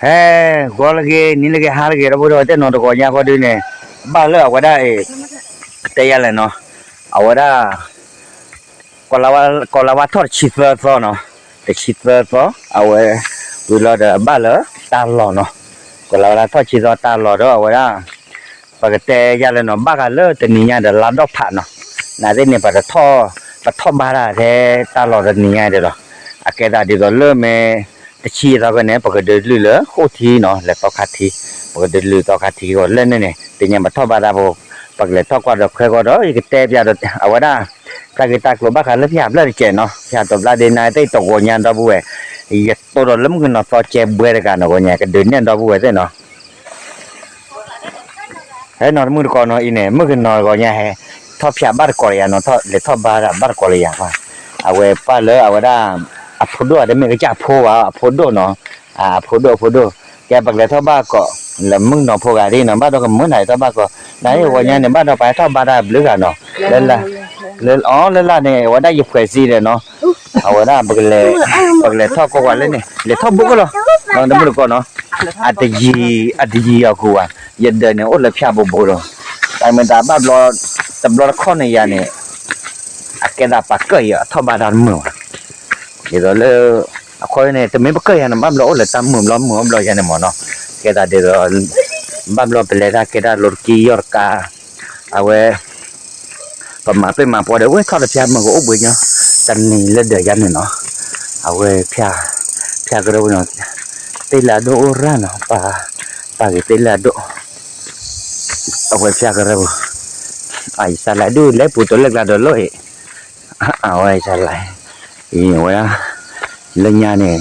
ဟဲ ဂီၤလၢဂ့ၤ နံၤလၢဂ့ၤ ဟါလၢဂ့ၤ ဒီပုၢ်ဒီဝဲၢ်သ့ၣ်နီၤ တဂီၤညါဃီဒုန့ၣ် ဘၣ်လၢအဝဲဒၣ်အံၤ ကတဲယၤလဲၣ်နီၤ အဝဲဒၣ် ကီၤလၤဝါထီၣ်တဆံသၢသီနီၤ တဆံသၢသီ အဝဲ ဝံၤလီၤဒီးဘၣ်လၢတၢ်လီၢ်နီၤ ကီၤလၤဝါထီၣ်တဆံသၢသီတၢ်လီၢ်ဒီးအဝဲဒၣ် ပကတဲယၤလဲၣ်နီၤ ဘၣ်ဃးလၢတနံၤညါဒီးလါဒီဖးနီၤ နာ်သ့ၣ်န့ၣ် ပထီၣ် ပထီၣ်ဘါတၢ်ထဲတၢ်လီၢ်တနံၤညါဒီးလီၤ အကဲသးဒ်သိးလၢမ့ၢ် တဆံသီဖဲန့ၣ် ပကဒုးလုၢ်လၢဃိၣ်ထံနီၤ လဲၤသီခါထံ ပကဒုးလုၢ်သီခါထံဂီၤလၢန့ၣ်န့ၣ် တနံၤညါပထီၣ်ဘါတၢ်ဖိ ပကလဲၤထီၣ်ကွၢ်ဒီးခွဲးဂီၤဒီး ယကတဲပျးဒီး အဝဲဒၣ် တၢ်ဂ့ၢ်တၢ်ကျိၤဘၣ်ဃးလၢဖၠၣ်ဘျၢၣ်တကဲးနီၤ ဖၠၣ်တီဘျၣ်ဒ့နၤသ့ၣ်တဂီၤညါဒီပုၢ်ဝဲၢ် ယတိၢ်ဒီးလၢမုၢ်ကနီၤသီကဲဘှဲတဂၤနီၤ ဂီၤညါ ကဒုးနဲၣ်ဒီပုၢ်ဝဲၢ်သ့ၣ်နီၤ ဟဲနီၤတမုၢ်တကိးနီၤအံၤန့ၣ် မုၢ်ကနီၤဂီၤညါဟဲ ထီၣ်ဖၠၣ်ဘၣ်တကိးလၢယၤနီၤ ထီၣ်လဲၤထီၣ်ဘါတၢ်ဘၣ်တကိးလၢယၤ အဝဲပၢ်လၢအဝဲဒၣ် အဖိဒိၣ်ဧါ တမ့ၢ်ကစၢ်ဖိဘၣ် အဖိဒိၣ်နီၤ အဖိဒိၣ်အဖိဒိၣ် ကဲပကလဲၤထီၣ်ဘၣ်ကိး လၢမုၢ်ကနီၤဖိဂၤဒ်နီၤ ဘၣ်ဒီးကမုာ်နၤလဲၤထီၣ်ဘၣ်ကိး နၤအံၤဂီၤညါန့ၣ် ဘၣ်ဒီးပှၤဟဲထီၣ်ဘါတၢ်ဘျုးဂၤနီၤ လၢ လၢ အီၤလၢလၢ်န့ၣ် အဝဲဒၣ်ယဖှဲးစံန့ၣ်နီၤ အဝဲဒၣ် ပကလဲၤထီၣ်ကိးကွၢ်လၢန့ၣ် လဲၤထီၣ်ဘိကလီၤ နီၤတမုၢ်တကိးနီၤ အတယံၤ အတယံၤအီၤကူးဘၣ် ယဒၢးန့ၣ်အိၣ်လၢဖၠၣ်ဘိဘိလီၤ တၢ်မ့ၢ်တၢ်ဘၣ်ဘျီ တဘျီတခီၣ်န့ၣ်ယၤန့ၣ် အကဲသးပှၤကၢၣ်ယၤအထီၣ်ဘါတၢ်တမုာ်ဘၣ် ဒ်သိးလၢ အဃိန့ၣ် တမ့ၢ်ပကၢၣ်ယၤန့ၣ် ဘၣ်ဘျီအိၣ်လၢတၢ်မုာ်ဘျီမုာ်အဘျီယၤန့ၣ်မ့ၢ်နီၤ ကဲသးဒ်သိး ဘၣ်ဘျီပလဲၤတၢ်ကဲတၢ်လိၤတက့ယီၢ်တကး အဝဲ ပမၤပ့ၢ်မၤပှီၤဒီး ဝဲထီၣ်တဖၠၣ်မုၢ်ကအိၣ်ဘှံးညီ တနံၤလၢဒၢးယၤန့ၣ်နီၤ အဝဲ ဖၠၣ်ကရၢပူၤနီၤ သ့ၣ်လၢအဒိၣ်အိၣ်ရၣ်နီၤ ပာ်ဂ့ၤသ့ၣ်လၢအဒိၣ် အဝဲဖၠၣ်ကရၢပူၤ အယစၢ်လၢဒုးလဲၤပူၤတလၢကျါဒီးလီၢ်အံၤ အဝဲယစၢ်လၢ အံၤဝဲဒၣ် လၢညါန့ၣ်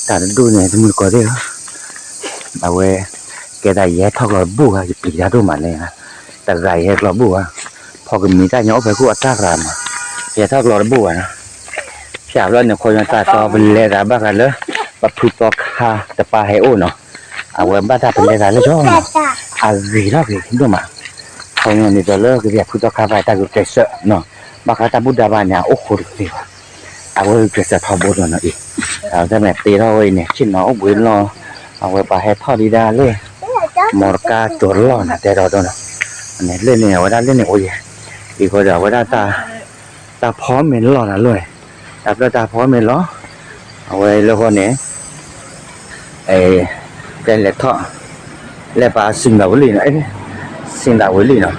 တၢ်တဒူၣ်န့ၣ် တမုၢ်တကိးသ့ၣ်ဧၢ အဝဲ ကဲသးယဟဲထီၣ်ကျီတဘူၣ်ဘၣ် ယပျံၤတၢ်ဒိၣ်မးလဲၣ် တဂၤယဟဲကျီတဘူၣ်ဘၣ် ဖီကမံၤတၢ်ညီအိၣ်ဖဲခိၣ်အတၢ်ရၤမး ယဟဲထီၣ်ကျီတဘူၣ်ဘၣ်နီၤ ဖၠၣ်ဘျီန့ၣ် ခီညီတၢ်သီပလဲၤသးဘၣ်ဃးလၢ ပဖုသီခါတပၢ်ဟဲအိၣ်နီၤ အဝဲဘၣ်တၢ်ပလဲၤသးလၢယီၤနီၤ အဂ့ၤထီၣ်ဂ့ၤဒိၣ်မး ခီညီန့ၣ်ဒီးလၢကယဲၢ်ဖုသီခါဘၣ်တၢ်ဂုာ်ကျဲးစၢးနီၤ ဘၣ်ဃးတၢ်ဘူၣ်တၢ်ဘါန့ၣ် အအိၣ်ဃိတသ့ဘၣ် အဝဲဂုာ်ကျဲးစၢးထီဘိဒီးနီၤအံၤ အဝဲတၢ်မဲာ်တ့ထီၣ်ဝဲအံၤန့ၣ် ဆ့ၣ်နီၤအိၣ်ဘှံးလီၤ အဝဲပှၤဟဲထီၣ်ဒံးဒၣ်လၢ မီတကါတိၤလီၢ်န့ၣ် တဲထီၣ်ဒိၣ်နီၤ န့ၣ်လၢန့ၣ် အဝဲဒၣ်လၢန့ၣ်အိၣ်ယဲၢ် ဒ်ဃိဒီးအဝဲဒၣ် တၢ်ဖီမ့ၤလီၢ်နၤလီၢ် တၢ်ဖျၢၣ်တၢ်ဖီမ့ၤလီၢ် အဝဲလၢဃီန့ၣ် တဲလဲၤထီၣ် လဲၤပာ်စံၣ်သးဝံၤလံနီၤ စံၣ်သးဝံၤလံနီၤ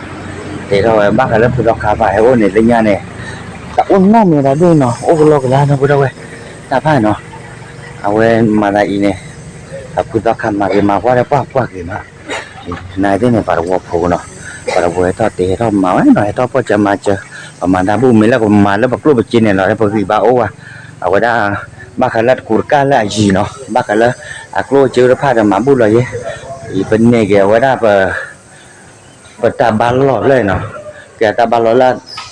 တဲထီၣ်ဝဲဘၣ်ဃးလၢဖုသီခါပၢ်ဟဲအိၣ်န့ၣ် လၢညါန့ၣ် တၢ်အိၣ်နီၢ်မ့ၢ်တၢ်ဒိၣ်နီၤ အိၣ်ကလီကလီနီၤ ပဝဲဒၣ်ဝဲ တၢ်ဖၣ်နီၤ အဝဲမၤသးအံၤန့ၣ် အဖုသီခါမၤဂ့ၤမၤဝါဒီးပှၢ်ပှၢ်ဂ့ၤမး နသ့ၣ်န့ၣ် ပှၤတဝီဖိနီၤ ပှၤတဝီဟဲထီၣ်တ့ဟဲထီၣ်မၤဝဲနီၤ ဟဲထီၣ်ပီၢ်စၢၤမၤစၢၤ ပမၤတၢ်ဘူၣ်မ့ၢ်လၢပမၤလၢပကျိၣ်ပစ့န့ၣ်လီၤ ပဂံၢ်ဘါအိၣ်ဝဲ အဝဲဒၣ် ဘၣ်ဃးလၢတကူးတကၢ်လၢအယံၤနီၤ ဘၣ်ဃးလၢ အကျိၣ်စ့တဖၣ်ဒီးမၤဘူၣ်လီၤယဲၢ် ယပန့ၢ်က့ၤအဝဲဒၣ်ပ ပတၢ်ဘါလီၢ်ဖျၢၣ်အံၤနီၤ ကဲတၢ်ဘါလီၢ်လၢ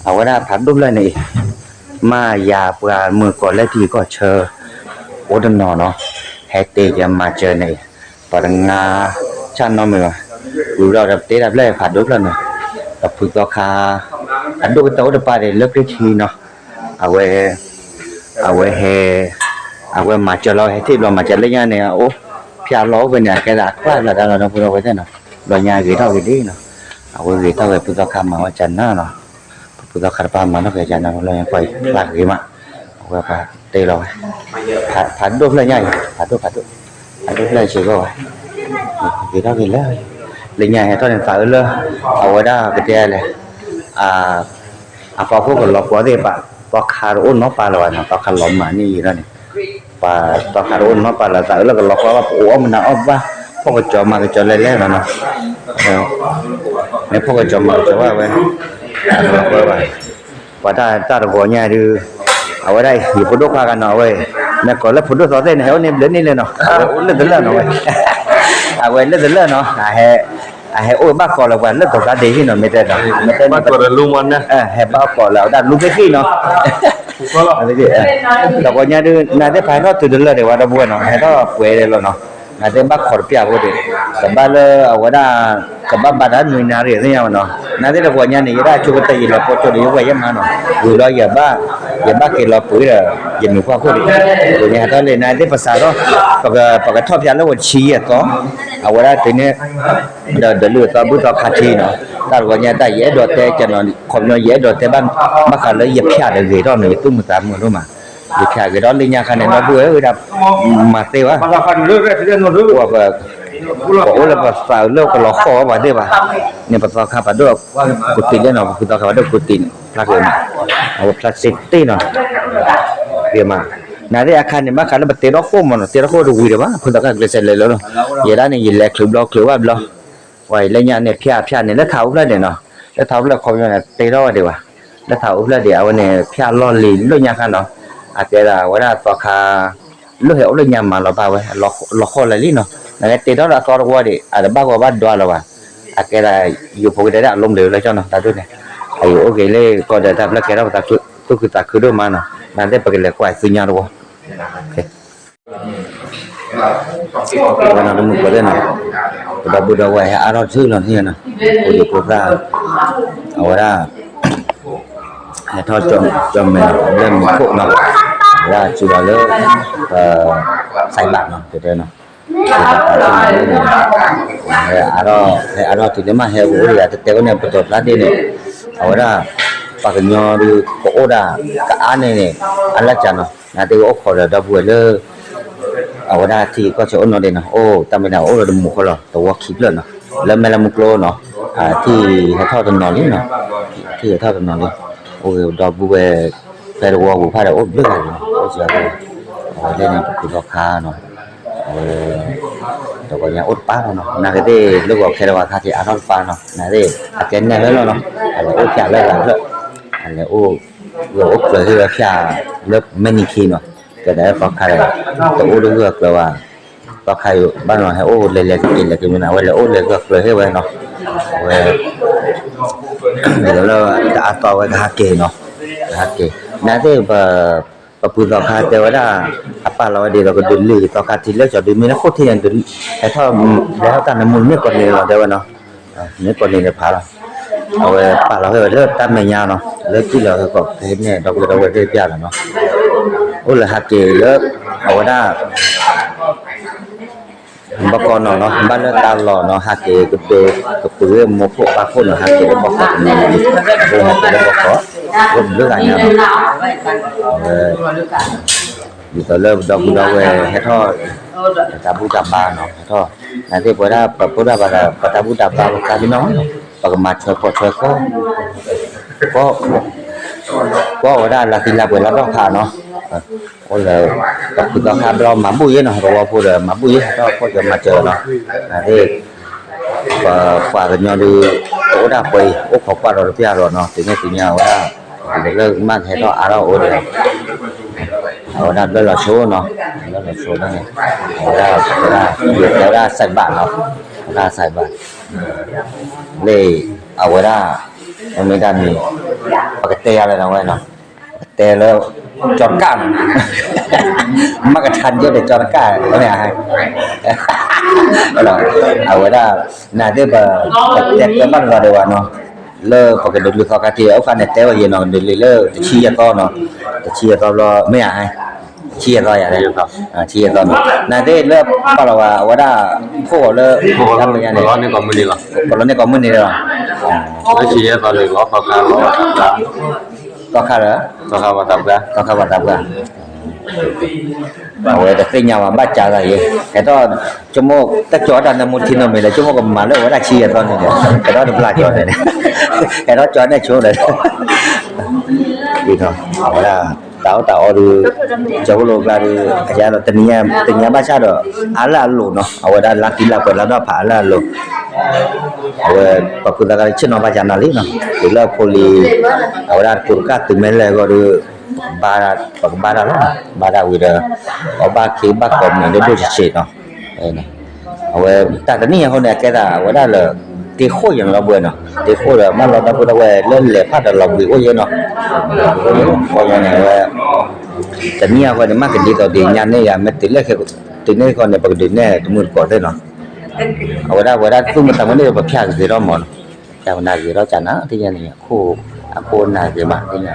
အဝဲဒၣ်ဖးဒိၣ်ဖျၢၣ်န့ၣ်အံၤ မ့ၢ်ယၤပှၤမုၢ်ကီၢ်လၢထံကီၢ်ဆၢ အိၣ်တနီၤနီၤ ဟဲတ့ကမၤစၢၤန့ၣ်အံၤ ပှၤတငါ ဆၣ်နီတမံၤဘၣ် ဝံၤဘျီဒီးပတဲတၢ်ဖျၢၣ်ဖးဒိၣ်ဖျၢၣ်န့ၣ် ပဖုသီခါ အဒိၣ်ကတၢၢ်အိၣ်တပၤဒံးလၢကျ့ထံနီၤ အဝဲ အဝဲဟဲ အဝဲမၤစၢၤလီၤ ဟဲထီၣ်ဘျီမၤစၢၤလၢညါန့ၣ် အအိၣ်ဖၠၣ်လီၤအိၣ်ဖဲန့ၣ် အကဲသးအကျါလီၤတၢ်လီၤဒီပုၢ်ဒီဝဲၢ်သ့ၣ်နီၤ ဘျီညါဂ့ၤထီၣ်ဂ့ၤလံနီၤ အဝဲဂ့ၤထီၣ်ဂ့ၤဖုသီခါမၤဝဲကနၤနီၤ ဖုသီခါတပၤမၤထီၣ်ဂ့ၤကနၤ ဘျီညါကွၢ်အံၤ ဖျါဂ့ၤမး အဝဲပှၤတဲလီၤဝဲ ဖးဒိၣ်ဖျၢၣ်ညါအံၤ ဖးဒိၣ်ဖးဒိၣ် ဖးဒိၣ်ဖျၢၣ်စ့ၢ်ကီးဝဲ ဂ့ၤထီၣ်ဂ့ၤလၢ လၢညါဟဲထီၣ်န့ၣ်သးအုးလၢ အဝဲဒၣ်ကတဲလဲၣ် အပှၤခိၣ်ကလီၤပှီၢ်သ့ၣ်တဖၣ် သီခါတအိၣ်နီတပၤလၢၤဘၣ်နီၤ သီခါလီၤမၢ်န့ၢ်ယံာ်ထီၣ်န့ၣ် ပှၤသီခါတအိၣ်နီတပၤလၢၤ သးအုးလၢကလီၤပှီၢ်ဘၣ် ပအိၣ်အီၣ်မနုၤအီၣ်ဘၣ် ဖီၣ်ကစီၤမၤကစီၤလဲၣ်လဲၣ်နီၤ မ့ၢ်ဖီၣ်ကစီၤမၤကစီၤဘၣ်ဝဲ ကလီၤပှီၢ်ဘၣ် ပှၤတၢ်တဂီၤညါဒုး အဝဲဒၣ်အံၤ ယဖိဒိၣ်ခွါဂၤနီၤ အဝဲ မ့ၢ်ကိးလၢဖိဒိၣ်သီသ့ၣ်န့ၣ် ဟဲအိၣ်န့ၣ်ဘျုးန့ၢ်လၢနီၤ အဝဲအိၣ်လၢတလၢာ်နီၤဝဲ အဝဲလၢတလၢာ်နီၤ အဟဲအိၣ်ဘၣ်ကိးလၢပှၤလၢတသးဒ့ဟံၣ်နီၤ မ့ၢ်တဲနီၤ မ့ၢ်တဲ ဟဲဘၣ်ကိးလၢအဝဲဒၣ်လူသ့ၣ်ဃံၣ်နီၤ တဂီၤညါဒုး နသ့ၣ်ဖးဟဲထီၣ်တုၤတလၢာ်ဒံးဝဲဒီပုၢ်ဝဲၢ်နီၤ ဟဲထီၣ်ပှဲၤဒံးလီၤနီၤ နသ့ၣ်ဘၣ်ခိးတပျၢ်ဖိဒံး ကဘၣ်လၢအဝဲဒၣ် ကဘၣ်ဘါတၢ်နွံနၣ်ရံၣ်သ့ၣ်ညါဝဲနီၤ နသ့ၣ်တဂီၤညါန့ၣ် ယဒၣ်ဆိကတၢၢ်ယလဲၤပိာ်ဆိဒီးယဝဲၢ်ယဲမးနီၤ ဝံၤလီၤယဘၣ် ယဘၣ်က့ၤလီၤပှ့ၤဒီး ယမ့ၢ်ကွၢ်ခိၣ်ဒံး, ညါဟဲထီၣ်လံ နသ့ၣ်ပစးထီၣ်, ပကထီၣ်ဖျါလၢဝဲတဆံယဲၢ်သီ, အဝဲဒၣ်တုၤန့ၣ် ဒီးဒၢးလုၢ်အသီဘူၣ်သီခါထံနီၤ, တၢ်တဝီညါတၢ်ယအဲၣ်ဒိးတဲကနီၤ ခီပညီယအဲၣ်ဒိးတဲဘၣ် ဘၣ်ဃးလၢယဖၠၣ်ဒီးဂ့ၤထီၣ်န့ၣ် ယသူၣ်မုာ်သးမုာ်ဒိၣ်မး, ယဖၠၣ်ဂ့ၤထီၣ်လၢညါခါန့ၣ် ဒီပုၢ်ဝဲၢ်ဝဲဒၣ် မၤသ့ဘၣ်, ပ ပအိၣ်လၢပသးလၢကလီၤဃီၣ်ဘၣ်သ့ၣ်ဘၣ်, န့ၣ်ပသီခါပဒိၣ် ကူတံၢ်လၢနီၤ ပဖုသီခါပဒိၣ်ကူတံၢ်န့ၣ် ဖျါက့ၤနီၤ, အဝဲဖျါစ့တ့ၢ်နီၤ, မး, နသ့ၣ်အခါန့ၣ် ဘၣ်ဃးလၢပတ့ထီၣ်ဃိၣ်မးနီၤ တ့ထီၣ်ဃိၣ်တဝံၤဒီးဘၣ် ဖုသီခါကျဲးစၢးလဲၤလၢလီၤ, ယဲဒၣ်န့ၣ် ယလဲၤချုးဘျီချုးဘၣ်ဘျီ, ပှၤအံၤလၢညါန့ၣ်ဖၠၣ်ဖၠၣ်န့ၣ် လၢထးအိၣ်ဖျၢၣ်ဒံးနီၤ, လၢထးအိၣ်ဖျၢၣ်ခီပညီန့ၣ် တ့ထီၣ်ဝဲဒံးဘၣ်, လၢထးအိၣ်ဖျၢၣ်ဒံး အဝဲန့ၣ် ဖၠၣ်လီၢ်လံၤလၢညါခါနီၤ, အကဲဒၣ်ဝဲဒၣ်သီခါ လၢဟဲအိၣ်လၢညါမၤလီၤဘၣ်ဝဲ, လီၤဃီၣ်လၢာ်လံနီၤ, နကဲတ့ထီၣ်ဒီးအသီတဝီဒံး အတဘၣ်ဂီၤဘၣ်ဒွးလၢၤဘၣ်, အကဲဒၣ် ယိၤဖိကတဲဒၣ်အလိမ့ၢ်လၢကၠီနီၤ တၢ်ဒိၣ်န့ၣ်, အယိၤအိၣ်က့ၤလၢကီၢ်ဒီးတၢ်ဖျၢၣ်ကဲထီၣ်ပသးခု သူၣ်ခုသးခုဒိၣ်မးနီၤ, နသ့ၣ်ပကလဲၤကွၢ်သ့ၣ်ညါတဝီ ဝဲနီၤ တမုၢ်ကိးသ့ၣ်နီၤ, ပဒီပုၢ်ဒီဝဲၢ်ဟဲအါထီၣ်တထူၣ်လီၤန့ၣ်နီၤ, ဖိဒံဖိသၣ်, အဝဲဒၣ် ဟဲထီၣ်ကၠီမဲာ်လၢမူခိၣ်နီၤ, ဝဲဒၣ်စူၤလီၤလၢ ပ စဲးဘးနီၤ တဲတဲနီၤ, အါထီၣ် ဟဲအါထီၣ်တုၤန့ၣ်မး ဟဲအိၣ်ဒီးယၤတဲတဲဝဲန့ၣ် ပတီၢ်ဖျါဒ့န့ၣ်, အဝဲဒၣ် ပှၤကညီဒုး ကအိၣ်ဒၣ်ကအါန့ၣ်န့ၣ် အလၢကၢ်နီၤ, နသ့ၣ်အိၣ်ခိးဒီးဒီပုၢ်ဝဲၢ်လၢ အဝဲဒၣ်ထံကီၢ်ဆၢအိၣ်နီၢ်ဒ့နီၤ, အိၣ်တၢ်မ့ၢ်ဒၣ်အိၣ်ဒီးတမူၤဃီလီၤ တဝီခံဖျၢၣ်နီၤ, လၢမဲလၢမူကျိနီၤ, ထံၣ်ဟဲထီၣ်တနီၤလံနီၤ, ထံၣ်ဟဲထီၣ်တနီၤလံ, အိၣ်ဒီပုၢ်ဝဲၢ် ဖဲတဝီပူၤဖးဒီးအိၣ်ဘျုးဂၤလံနီၤ, အိၣ်စှၤ, အဝဲလဲၣ်န့ၣ် ပဖုသီခါနီၤ, အဝဲ တဝီညါအိၣ်တပၢ်လီၤနီၤ, နာ်က့သ့ၣ်လၢဂီၤခဲတဝီခါက့ၤအါထီၣ်တပၢ်နီၤ, နာ်သ့ၣ် အကဲနဲၣ်ဝဲလီၤနီၤ, အလဲၤအိၣ်ဖၠၣ်လၢဂၤဖျၢၣ်, အလဲၤအိၣ် အိၣ်ကျၢၤဟ့ၣ်ဝဲဖၠၣ်လၢမဲၢ်နံၤခံနီၤ, ကဲဒၣ်သီခါဒီး တအိၣ်လၢဂၢၢ်ကျၢၤဘၣ်, သီခါအံၤဘၣ်နီၤ ဟဲအိၣ်လဲၤလဲၤက့ၤလဲၤက့ၤမ့ၢ်နီၤ အဝဲလဲၤအိၣ်လဲၤဂၢၢ်ကျၢၤဟ့ၣ်ဝဲနီၤ, အဝဲ ဒ်သိးလၢတအါသီဝဲကဟးက့ၤနီၤ, ကဟးက့ၤ, နာ်သ့ၣ် ပဖုသီခါတဲဝဲဒၣ် အပာ်လီၤဝဲဒ်သိးကဒုးလံာ်သီခါထံ လၢကၠီၤဒုးမ့ၢ်လၢခိၣ်ထံၣ်န့ၣ် ဟဲထီၣ် လဲၤထီၣ်တၢ်နမူတမ့ၢ်ကိးနံၤလီၤတဲဝဲနီၤ, မ့ၢ်ကိးနံၤန့ၣ်ဖးလီၤ, အဝဲပာ်လီၤဝဲလၢတၢ်မဲာ်ညါနီၤ လၢထံၣ်လီၤဟဲကီးကဟဲနဲၣ်ဒီပုၢ်ဒီဝဲၢ်သ့ၣ်တဖၣ်လီၤနီၤ, အိၣ်လၢဟးက့ၤလၢ အဝဲဒၣ် ဘၣ်ကီနီၤနီၤ ဘၣ်လၢတၢ်လီၢ်နီၤ ဟးက့ၤကဒုး ကပှ့ၤဝဲမိၢ်ခိၣ်ပၢ်ခိၣ်နီၤ ဟးက့ၤလၢဘၣ်ကီတနီၤနီၤ အိၣ်ဟဲက့ၤလၢဘၣ်ကီ အိၣ်ဘျုးဂၤညါနီၤ, အဝဲ ဒ်သိးလၢပဒီပုၢ်ဒီဝဲၢ်ဟဲထီၣ် ပတၢ်ဘူၣ်တၢ်ဘါနီၤ ဟဲထီၣ် နာ်သ့ၣ်ပဝဲဒၣ်ပဖိဒၣ်ဘၣ်ဒီး ပတၢ်ဘူၣ်တၢ်ဘါပသးပ့ၤနီၣ်နီၤ ပကမၤထွဲဖှိၣ်ထွဲဃီ ကွၢ်ဝဲဒၣ်လါသံလါပှဲၤလါထီၣ်ခါနီၤ, အိၣ်လၢ ပဖုသီခါဘျီမၤဘူၣ်ယဲနီၤ သဝီဖိဒီးမၤဘူၣ်ယဲ ဟဲထီၣ်ဖှိၣ်ကၢမၤစၢၤနီၤ, နာ်သ့ၣ် ပပှၤကညီဒုး ပအိၣ်ဒၣ်ပှဲၤအံၤ အိၣ်ခိးကွၢ်ဒီးတပျၢ်ဒီးနီၤ တုၤန့ၣ်တုၤညါဝဲဒၣ် လၢမ့ၢ်ကဟဲထီၣ်အါထီၣ်အိၣ်ဒီး အဝဲဒၣ်ဘျၢလီၤဆိနီၤ, ဘျၢလီၤဆိန့ၣ် အဝဲဒၣ် ယတဲဝဲဒၣ်စဲးဘးနီၤ, ဝဲဒၣ်စဲးဘး လၢ အဝဲဒၣ် မ့ၢ်တၢ်မံၤ ပကတဲယၤလၢနဝဲနီၤ, ပကတဲလၢ ကၠီတကၣ်နီၤ, မ့ၢ်ကထါယဲဒီးကၠီတကၣ်န့ၣ် အဝဲဒၣ် နာ်သ့ၣ်ပ ပတဲပၢဘၣ်တလီၤဒံးဘၣ်နီၤ, လၢပကဒုးလုၢ်သီခါထံ အိၣ်ခါန့ၣ်တဲဝဲယဲနီၤ ကဒုးလုၢ်လၢတဆံယဲၢ်သီနီၤ, တဆံယဲၢ်သီဘျီ မ့ၢ်ဧါ, တဆံယဲၢ်သီယၤ, တဆံယဲၢ်သီနီၤ, နာ်သ့ၣ်လၢပာ်လီၤဝဲ အဝဲဒၣ် ခိၣ်ဂီၤလၢ တၢ်မညါန့ၣ် ကလီန့ၢ်ကိးမုၢ်နံၤလီၤ, သီခါလၢ သီခါလၢ သီခါပှၤသးပှၢ် အဝဲတသ့ၣ်ညါဘၣ် ဘၣ်ကးသးယဲ, ဟဲထီၣ် ဆိကမိၣ် တၢ်ကၠီတၢ်နၢမူထံနီတမံၤလၢ ဆိကမိၣ်ကမၤလၢအဝဲဒၣ်ဆံယဲၢ်သီန့ၣ်ဒီး ဟဲထီၣ်တဘျၣ်ကၠီန့ၣ်, ဟဲထီၣ်ကၠီန့ၣ်ဆိဒီး အဝဲဒၣ် တၢ်အီၣ်တၢ်အီဒီး ကၠီဖိလိကျါဒီး အယါဒီး တနံၤညါဘၣ်ဆၣ်ဒီး အါလၢအလိၤနီၤ, အဝဲဒၣ်လါတံလါပှဲၤလါဒီဖးအါလၢအလိၤ အဝဲ ပှၤဖုသီခါဆ့ၣ်နီၤဘၣ်ယၤနီၤလံနီၤ, တုၤလၢဖိလံၤ အဝဲဒၣ်ကိးတကၣ်တုၤမဲလဲၣ်အဂီၢ်ဒီး ပကဘါတၢ်လီၤ, ဘါတၢ်ဝံၤဒီး အီၣ်ဘၣ်ခ့ဘၣ်ကိးမုၢ်နံၤဒိၣ်ဒိၣ်ဆံးဆံးနီၤ, အဝဲတၢ်တနံၣ်အဃိန့ၣ် အကဲသးဝဲဒၣ်လၢ တ့ဃိၣ်ယဲၢ်နီၤလီၤဘှဲနီၤ, တ့ဃိၣ်ဒီး မ့ၢ်လီၤတၢ်ဖိတဝဲလၢလဲၤဖးဒီးလီၤဘှံးအိၣ်ယဲနီၤ, ဃိန့ၣ်ဝဲ တနံၣ်အဃိန့ၣ် မ့ၢ်ကဒ်သိးဒ်ညါန့ၣ်ယၤ မ့ၢ်တုၤလၢ တုၤန့ၣ်ဃိန့ၣ် ပကဒုးနဲၣ်တမုၢ်တကိးသ့ၣ်နီၤ, အဝဲဒၣ် ဝဲဒၣ်သူၣ်မုာ်သးမုာ်န့ၣ် ပဖၠၣ်ကဂ့ၤထီၣ်မးနီၤ, ဖၠၣ်ပနၢ်ဂ့ၤထီၣ်ကနၤ သ့ၣ်ညါန့ၣ် အခိၣ် အခိၣ်နၢ်ဂ့ၤမး သ့ၣ်ညါ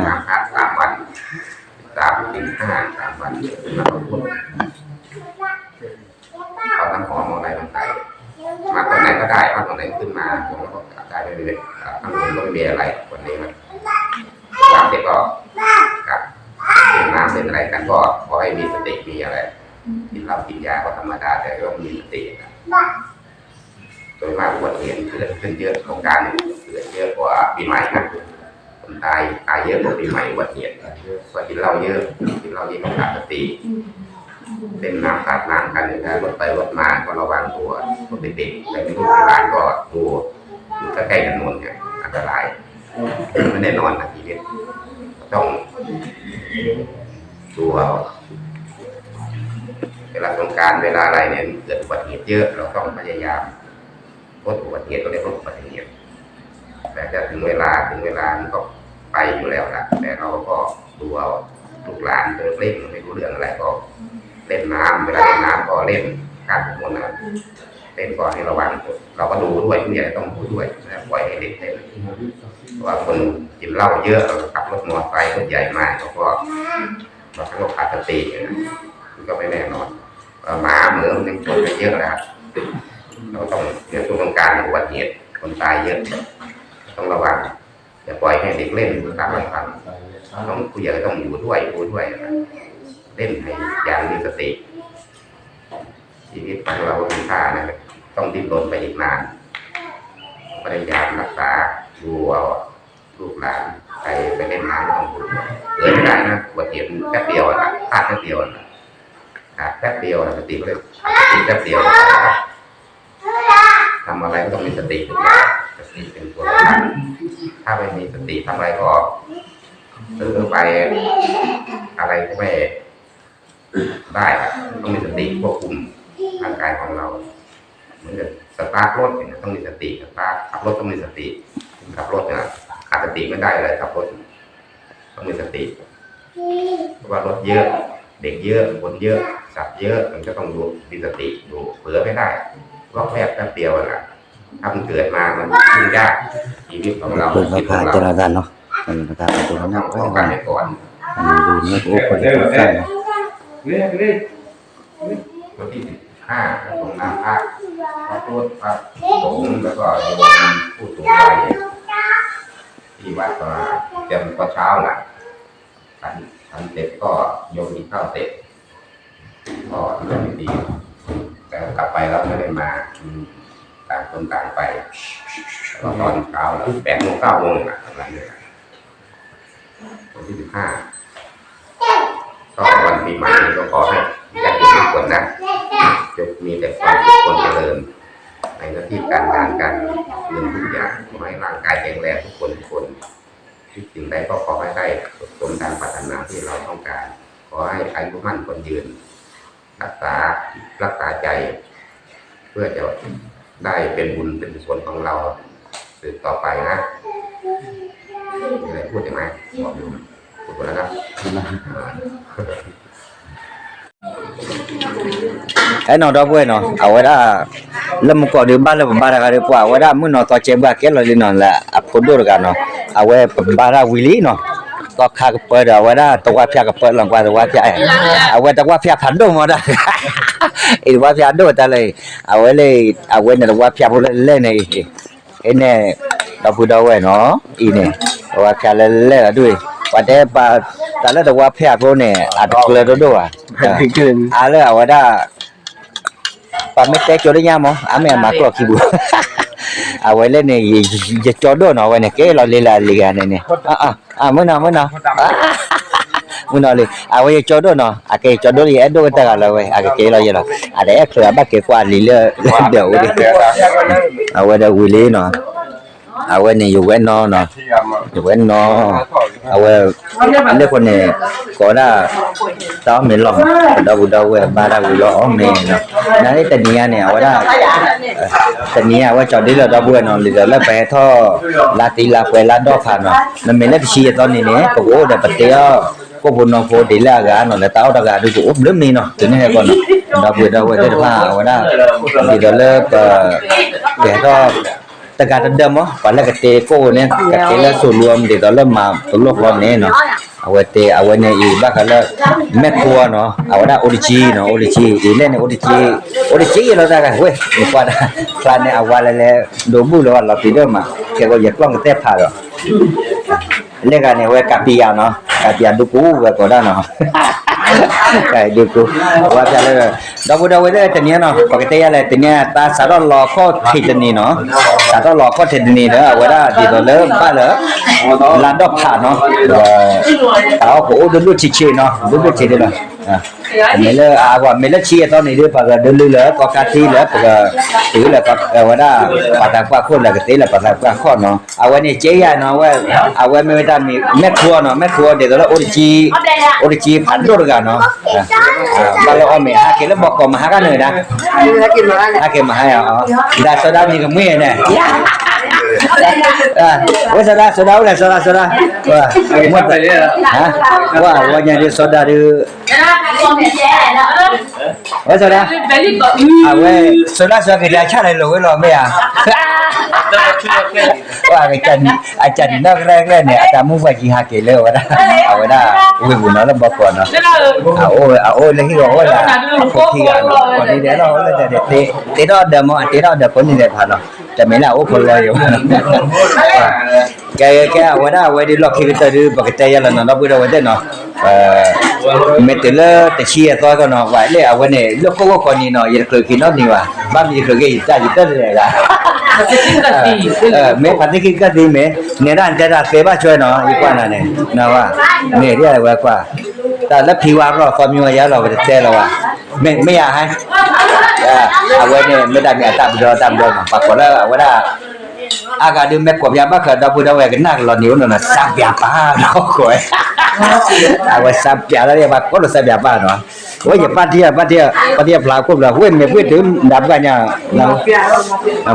น้ำพระสามวัน สามศีลห้าสามวัน มาพุทธ เอาน้ำหอมเอาอะไรมาใส่ มาตอนไหนก็ได้ เอาตอนไหนขึ้นมา ผมก็กราบได้ไม่เป็นไร อ่าข้างบนก็ไม่มีอะไร วันนี้มัน กราบเสร็จก็กราบ เป็นน้ำเป็นอะไรกันก็ขอให้มีสติมีอะไร กินเหล้ากินยาก็ธรรมดา แต่ต้องมีสตินะ โดยมากอุบัติเหตุเกิดขึ้นเยอะ สงกรานต์เนี่ยเกิดเยอะกว่าปีใหม่นะ คนตาย ตายเยอะกว่าปีใหม่อุบัติเหตุ เพราะกินเหล้าเยอะ กินเหล้าเยอะก็ขาดสติ เล่นน้ำสาดน้ำกันอย่างนี้ รถไปรถมาก็ระวังตัว พวกเด็กๆ วัยรุ่นวัยหลานก็ดู อยู่ใกล้ๆถนนเนี่ย อันตราย ไม่แน่นอนนะชีวิต ต้องดูเอา เวลาสงกรานต์เวลาอะไรเนี่ย เกิดอุบัติเหตุเยอะ เราต้องพยายามลดอุบัติเหตุ ก็เรียกลดอุบัติเหตุ แต่จะถึงเวลา ถึงเวลามันก็ไปอยู่แล้วล่ะ แต่เราก็ดูเอา ลูกหลานตัวเล็กๆ ไม่รู้เรื่องอะไร ก็เล่นน้ำ เวลาเล่นน้ำก็เล่นข้ามถนนนะ เล่นก็ให้ระวัง เราก็ดูด้วย ผู้ใหญ่ต้องดูด้วย ไม่ปล่อยให้เด็กเล่น เพราะว่าคนกินเหล้าเยอะ ขับรถมอเตอร์ไซค์รถใหญ่มา เขาก็ บางครั้งก็ขาดสตินะ มันก็ไม่แน่นอน เอ่อ หมาเหมือนมันยังชนกันเยอะนะครับ เราต้อง เดี๋ยวช่วงสงกรานต์อุบัติเหตุ คนตายเยอะ ต้องระวัง อย่าปล่อยให้เด็กเล่นตามลำพัง ต้อง ผู้ใหญ่ต้องอยู่ด้วย ดูด้วยนะครับ เล่นให้อย่างมีสติ ชีวิตของเรามีค่านะครับ ต้องดิ้นรนไปอีกนาน พยายามรักษา ดูเอา ลูกหลาน ใครไปเล่นน้ำก็ต้องดู เผลอไม่ได้นะ อุบัติเหตุแป๊บเดียวอะนะ พลาดแป๊บเดียวอะนะ ขาดแป๊บเดียวนะ สติก็เลยขาดสติแป๊บเดียว ทำอะไรก็ต้องมีสติทุกอย่าง สติเป็นตัวสำคัญ ถ้าไม่มีสติทำอะไรก็เผลอไป อะไรก็ไม่ได้อะ ต้องมีสติควบคุมร่างกายของเรา เหมือนกับสตาร์ทรถอย่างเงี้ย ต้องมีสติ สตาร์ท ขับรถต้องมีสติ ขับรถเนี่ย ขาดสติไม่ได้เลย ขับรถ ต้องมีสติ เพราะว่ารถเยอะ เด็กเยอะ คนเยอะ สัตว์เยอะ มันก็ต้องดู มีสติดู เผลอไม่ได้ วอกแวกแป๊บเดียวอะนะ ถ้ามันเกิดมา มันยุ่งยาก ชีวิตของเรา เพิ่ง ชีวิตของเรา พาเจ้าหน้าที่เนาะ เออ นะครับ ขอบคุณนะ ต้องป้องกันไว้ก่อน อันนี้ดูเนื้อตัวคนที่สร้างนะ วันที่สิบห้า ตรงน้ำพระ พระพุทธ พระสงฆ์ แล้วก็โยมผู้สูงวัย ที่วัดก็เตรียมก็เช้าน่ะ ฉัน ฉันเสร็จก็โยมกินข้าวเสร็จ ก็เรื่องดี แต่กลับไปแล้วไม่ได้มา อืม ต่างคนต่างไป แล้วก็ตอนเช้าแล้ว แปดโมง เก้าโมงน่ะ ประมาณนี้น่ะ วันที่สิบห้า ก็วันปีใหม่นี้ก็ขอให้ญาติโยมทุกคนนะ จงมีแต่ความสุขความเจริญ ในหน้าที่การงานการเงินทุกอย่าง ขอให้ร่างกายแข็งแรงทุกคนทุกคน คิดสิ่งใดก็ขอให้ได้สมดังปรารถนาที่เราต้องการ ขอให้อายุมั่นขวัญยืน รักษาจิตรักษาใจ เพื่อจะได้เป็นบุญเป็นกุศลของเราสืบต่อไปนะ อะไรพูดอย่างไร บอกอยู่ พูดหมดแล้วนะ အဲနီၤဒီပုၢ်ဝဲၢ်နီၤ အဝဲဒၣ် လၢမူကီၢ်ဒုး ဘၣ်လၢပဘါတဂၤဒီး ပှၤအဝဲဒၣ်မုၣ်နီၤသီကဲဘှါကဲလီၤလံနီၤ လၢအဖိဒိၣ်တဂၤနီၤ အဝဲပဘါတၢ်ဝံၤလံနီၤ သီခါကပၢဒီး အဝဲဒၣ်တဝၣ်ဖၠၣ်ကပၢလီၤကွၢ်တဝၣ်ဖၠၣ် အဝဲတဝၣ်ဖၠၣ်ဖးဒိၣ်မးဒၣ် အံၤတဝၣ်ဖၠၣ်ဒိၣ်တၢ်လၢ အဝဲလၢ အဝဲန့ၣ်တဝၣ်ဖၠၣ်ဖိလၢလဲၣ်န့ၣ် အံၤန့ၣ် ဒီပုၢ်ဒီဝဲၢ်နီၤ အံၤန့ၣ် တဝၣ်ဖၠၣ်လၢလဲၣ်လီၤဒ် ပှၤတဲပှၤ တၢ်လၢတဝၣ်ဖၠၣ်ဖိန့ၣ် အတကျၢၤဒိၣ်ဒိၣ်ဘၣ် အါလၢအဝဲဒၣ် ပှၤမ့ၢ်တဲကၠိတညါမး အါမ့ၢ်အမၤကျီၢ်ခံပူၤ အဝဲလဲၣ်န့ၣ် ယကၠီဒိၣ်နီၤ အဝဲန့ၣ် ကဲလီၤလံလၢအလံၤဂၤန့ၣ်န့ၣ် မုၢ်နီၤ မုၢ်နီၤ မုၢ်နီၤလံ အဝဲယကၠီဒိၣ်နီၤ အကဲယကၠီဒိၣ်လံ ယအဲၣ်ဒိၣ်ကတၢၢ်ဂၤလီၤဝဲ အကကဲလီၤယဲလီၤ အတအဲၣ်ချုးအဘၣ်ကဲကွၢ်လံလၢ ဒီးအိၣ်ဒံး အဝဲဒီးဝံၤလံနီၤ အဝဲန့ၣ်ယဝဲနီၤနီၤ ယဝဲနီၤ အဝဲ လၢဃိန့ၣ် ကိးဒၣ် တၢ်အီၣ်မ့ၤလီၢ်မး ပဒီပုၢ်ဒီဝဲၢ်ဘါတၢ်ဝံၤလီၤအီၣ်မ့ၤနီၤ နာ်သ့ၣ်တနံၤညါန့ၣ် အဝဲဒၣ် တနံၤညါအဝဲကၠီၤဒ့လၢဒီပုၢ်ဝဲၢ်နီၤ လံာ်ဒီးလၢပဟဲထီၣ် လါတံလါပှဲၤလါဒီဖးနီၤ မ့မ့ၢ်လၢတဆံယဲၢ်သီနံၤန့ၣ် ပကအိၣ်ဒီးပတဲအီၣ် ကိၣ်ဖိနီၢ်ဖိဒ်လၢအဂၤနီၤ လၢတၢ်အီၣ်တဂၤဒုးကအိၣ်ဘျုးမ့ၤနီၤ တုၤန့ၣ်ဟဲကီးနီၤ ဒီပုၢ်ဝဲၢ်ဒီဝဲၢ်သ့ၣ်တဖၣ် အဝဲဒၣ် ဒ်သိးလၢပ ကဟဲထီၣ် တဂၤတဒၢမး ပှၤလၢကတဲကိၣ်န့ၣ် ကတဲလၢစိၤလူၤအီၤ ဒ်သိးလၢမၤပလီၢ်ဃီန့ၣ်နီၤ အဝဲတဲ အဝဲန့ၣ်အံၤဘၣ်ဃးလၢ မဲၢ်ခိအီၤနီၤ အဝဲဒၣ်အိၣ်တကံနီၤ အိၣ်တကံ အံၤလဲၣ်န့ၣ် အိၣ်တကံ အိၣ်တကံယဲလီၤတၢ်ဂၤဝဲ နကွၢ်တၢ် ဖျါန့ၣ်အဝါလဲၤလဲၤ ဒိးဘူၣ်လၢၤဘၣ်လီၤတံၢ်ဒိၣ်မး ခဲကိးယကျီၢ်ကသဲၣ်ဖးဒီး လၢဂၤန့ၣ် အဝဲကးပံယၤနီၤ ကးပံယၤဒူကိးဝဲကိးဒၣ်နီၤ ကးဒူကိး အဝဲဖျါလၢ ဒီပုၢ်ဒီဝဲၢ်သ့ၣ်တနံၤနီၤ ပကတဲယၤလဲၣ် တနံၤတၢ်စးထီၣ်လီၤခီၣ်ထံးတနံၤနီၤ စးထီၣ်လီၤခီၣ်ထံးတနံၤဒီး အဝဲဒၣ်ဒ်သိးလၢဘၣ်လၢ လါဒီဖးနီၤ ဒီး တၢ်အီၣ်ကအိၣ်ဒိၣ်ဒိၣ်ဆံးဆံးနီၤ ဒိၣ်ဒိၣ်ဆံးဒ်လီၤ မ့ၢ်လၢအဂီၢ် မ့ၢ်လၢဆံယဲၢ်သီန့ၣ်ဒီး ပကဒုးလုၢ်လၢသီခါထံလၢပက တုၤလၢအဝဲဒၣ် ပှၤသးပှၢ်ခိၣ်လၢကသ့လၢပှၤသးပှၢ်ခိၣ်နီၤ အဝဲန့ၣ်ကဲယၤနီၤ အဝဲမ့ၢ်ဝဲတၢ်မံၤ မဲၢ်ခိအီၤနီၤ မဲၢ်ခိအီၤဒ်သိးလၢအိၣ်တကံ အိၣ်တကံဖးဒိၣ်တဂၤနီၤ ဘၣ်လၢအီၣ်မ့ၤ ဟးက့ၤလၢဘီကီးမၤဟါခါန့ၣ်ဒၣ် ဟးက့ၤမၤဟါယၤအီၤ ဒၣ်စီၤဒၣ်မံၤကမှံန့ၣ် ဝဲစီၤဒၣ် စီၤဒၣ်အိၣ်လဲၣ် စီၤဒၣ် စီၤဒၣ် ဝဲ ဝဲညါဒ်စီၤဒၣ်ဒုး ဝဲစီၤဒၣ် အဝဲ စီၤဒၣ်စီၤက့ၤဒၣ်ဆၣ်လဲၤလိာ်ဝဲလီၤမ့ၢ်ဧါ အကစၢ်နံၤနီၢ်ကရဲကရဲန့ၣ် အတၢ်မူပှၤကံဟးက့ၤလၢဝဲဒၣ် အဝဲဒၣ် ဝ့ၢ်ပူၤနီၤလၢဘီကီးနီၤ အအိၣ်လၢဟံၣ်ဂီၤဝဲဒၣ် အဖိခံဂၤနီၤ ကိးနံၤဒဲးလီၤ အိၣ်လၢတဲတဲ တ့ထီၣ်ဒီးမ့ၢ် အတ့ထီၣ်ဒီးကိးနံၤဒဲးဖးနီၤ တမ့ၢ်လၢအအိၣ်ဖိလီၤယိၤ ကဲ ကဲ အဝဲဒၣ် အဝဲဒၣ်လီၢ်ခံကတၢၢ်ဒုး ပကတဲယဲလီၤနီၤ ဒီပုၢ်ဒီဝဲၢ်သ့ၣ်နီၤ မ့ၢ်တုၤလၢတဆံယဲၢ်သီကီးနီၤ ပှၤလၢအဝဲန့ၣ် လၢခိၣ်ဝီၢ်ကိးနံၤနီၤ ယတချုးက့ၤနီတနံၤဘၣ် ဘၣ်မနုၤယချုးက့ၤယတၢ်ယတၢ်တဂၤ မ့ၢ်ဖါတံၢ်ခံကတၢၢ်သံမ့ၢ် နဲဒၣ်နတဲတၢ်သ့ဘၣ်ဆွဲနီၤ ယကွၢ်နၤန့ၣ် နဝဲ မ့ၢ်ဒ်အဝဲကွၢ် တၢ်လၢဖံဝါရီသီမံဝဲယၤလီၤ ပတတဲလၢၤဘၣ် မ့ၢ်ယၤဟဲ အဝဲန့ၣ် မ့ၢ်တၢ်မ့ၢ်အတၢ်ဘျီတၢ်ဘျီနီၤ ပှၤကိးလၢအဝဲဒၣ် အါဂၤဒုးမ့ၢ်ကိးပၠးဘၣ်ဃးဒီပုၢ်ဒီဝဲၢ်ကနၣ်ကလီၤန့ၣ်အိၣ်နီၤနီၤ စးပၠးပၢ်နီၤကိးဝဲ အဝဲစးပၠးလီၤ ပှၤကိးလီၤစးပၠးပၢ်နီၤ ဝဲယပၢ်ထံၣ် ပၢ်ထံၣ် ပၢ်ထံၣ်ဖျါခိၣ်ဖျါ ဝဲမ့ၢ်ဝ့ၢ်တုၤဒၣ်ပှၢ်ညါ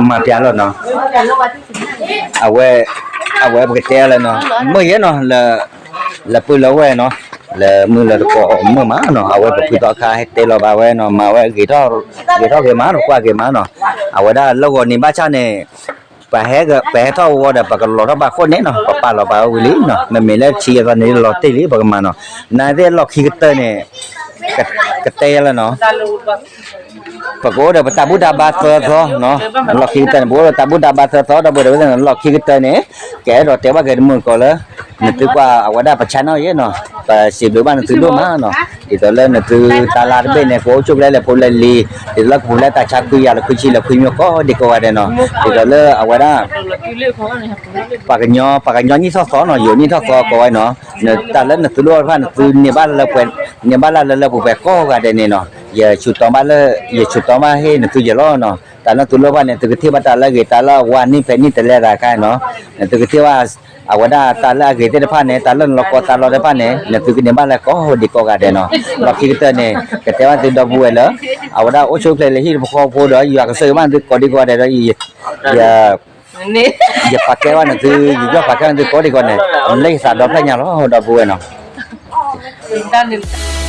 မၤပၠးလီၤနီၤ အဝဲ အဝဲပကတဲလၢနီၤ မုၢ်ယဲနီၤ လၢပုၢ်လၢဝဲၢ်နီၤ လၢမုၢ်လၢတကိးမုၢ်မးနီၤ အဝဲပဖုသီခါဟဲတဲလီၤဘၣ်ဝဲနီၤ မၤဝဲဂ့ၤထီၣ် ဂ့ၤထီၣ်ဂ့ၤမးနီၤ ကွၢ်ဂ့ၤမးနီၤ အဝဲဒၣ်လၢဂီၤနံၤဘၣ်ဆၣ်န့ၣ် ပဟဲ ပဟဲထီၣ်ဝီဒီး ပကလီၤထီၣ်ဘၣ်ခိၣ်န့ၣ်နီၤ ပပာ်လီၤပာ်ဝဲဝံၤလံနီၤ မ့မ့ၢ်လၢဆံယဲၢ်သီန့ၣ် လီၤတံၢ်လံ ပကမၤနီၤ နာ်သ့ၣ်လီၢ်ခံကတၢၢ်န့ၣ် ကတဲယဲလၢနီၤ ပကအိၣ်ဒီးပတၢ်ဘူၣ်တၢ်ဘါသၢသီနီၤ လီၢ်ခံကတၢၢ်န့ၣ် ပကအိၣ်ဒီးတၢ်ဘူၣ်တၢ်ဘါသၢသီ ဒီပုၢ်ဒီဝဲၢ်သ့ၣ်နီၤ လီၢ်ခံကတၢၢ်န့ၣ် ကအဲၣ်ဒိးတဲဘၣ်က့ၤတမုာ်ကီးလၢ နသုကွၢ်အဝဲဒၣ်ပ channel ယဲနီၤ ပစံးဘျုးဘၣ်နသုဒိၣ်မးနီၤ ဒ်သိးလၢနသုတၢ်လၢတဘ့ၣ်န့ၣ် ကအိၣ်ဆူၣ်ဖျဲးလဲၣ်ဖိလဲၣ်လံၤ ဒ်သိးလၢကပူၤဖျဲးတၢ်ဆါခွံယၤလၢခွံဆံလၢခွံမံၤကိးဒံကိးဂၤဒဲးနီၤ ဒ်သိးလၢအဝဲဒၣ် ပှၤကညီ ပှၤကညီနံၣ်ထီၣ်သီနီၤ ယိၤနံၣ်ထီၣ်သီကိးဝဲနီၤ တၢ်လၢနသုလိၣ်တဖၣ် နသုန့ၢ်ဘၣ်လၢပှဲၤ န့ၢ်ဘၣ်လၢလၢပှဲၤပှဲၤကိးဂၤဒဲးန့ၣ်နီၤ ယဆူၣ်တီဘၣ်လၢ ယဆူၣ်တီဘၣ်ဟ့ၣ်နသုယဲလီၤနီၤ တၢ်လၢသုလိၣ်ဘၣ်န့ၣ် သုကထံၣ်ဘၣ်တၢ်လၢအဂ့ၤ တၢ်လၢအဝါန့ၢ်ဖဲန့ၢ်တလဲသးခါန့ၣ်နီၤ, သုကထံၣ်ဘၣ် အဝဲဒၣ်တၢ်လၢအဂ့ၤသ့ၣ်တဖၣ်န့ၣ် တၢ်လၢနလီၤကီသးလီသ့ၣ်တဖၣ်န့ၣ် နသုကန့ၢ်ဘၣ်လၢကိးဒံကိးဂၤဒဲးနီၤ. လီၢ်ခံကတၢၢ်န့ၣ် ကတဲဘၣ်သုဒီပုၢ်ဝဲၢ်လၢ အဝဲဒၣ်အိၣ်ဆူၣ်အိၣ်ချ့လၢဟံၣ်တဖၣ်ဃီဖိဒီး ယွၤကဆိၣ်ဂ့ၤဘၣ်နသုကိးဒံကိးဂၤဒဲးဒီး ယ ယပာ်ကဲဘၣ်နသု ယယီၢ်ပာ်ကဲဘၣ်နသုကိးဒံကိးန့ၣ် လၢယသးဒီဖျၢၣ်ညါလီၤ ဒီပုၢ်ဝဲၢ်နီၤ.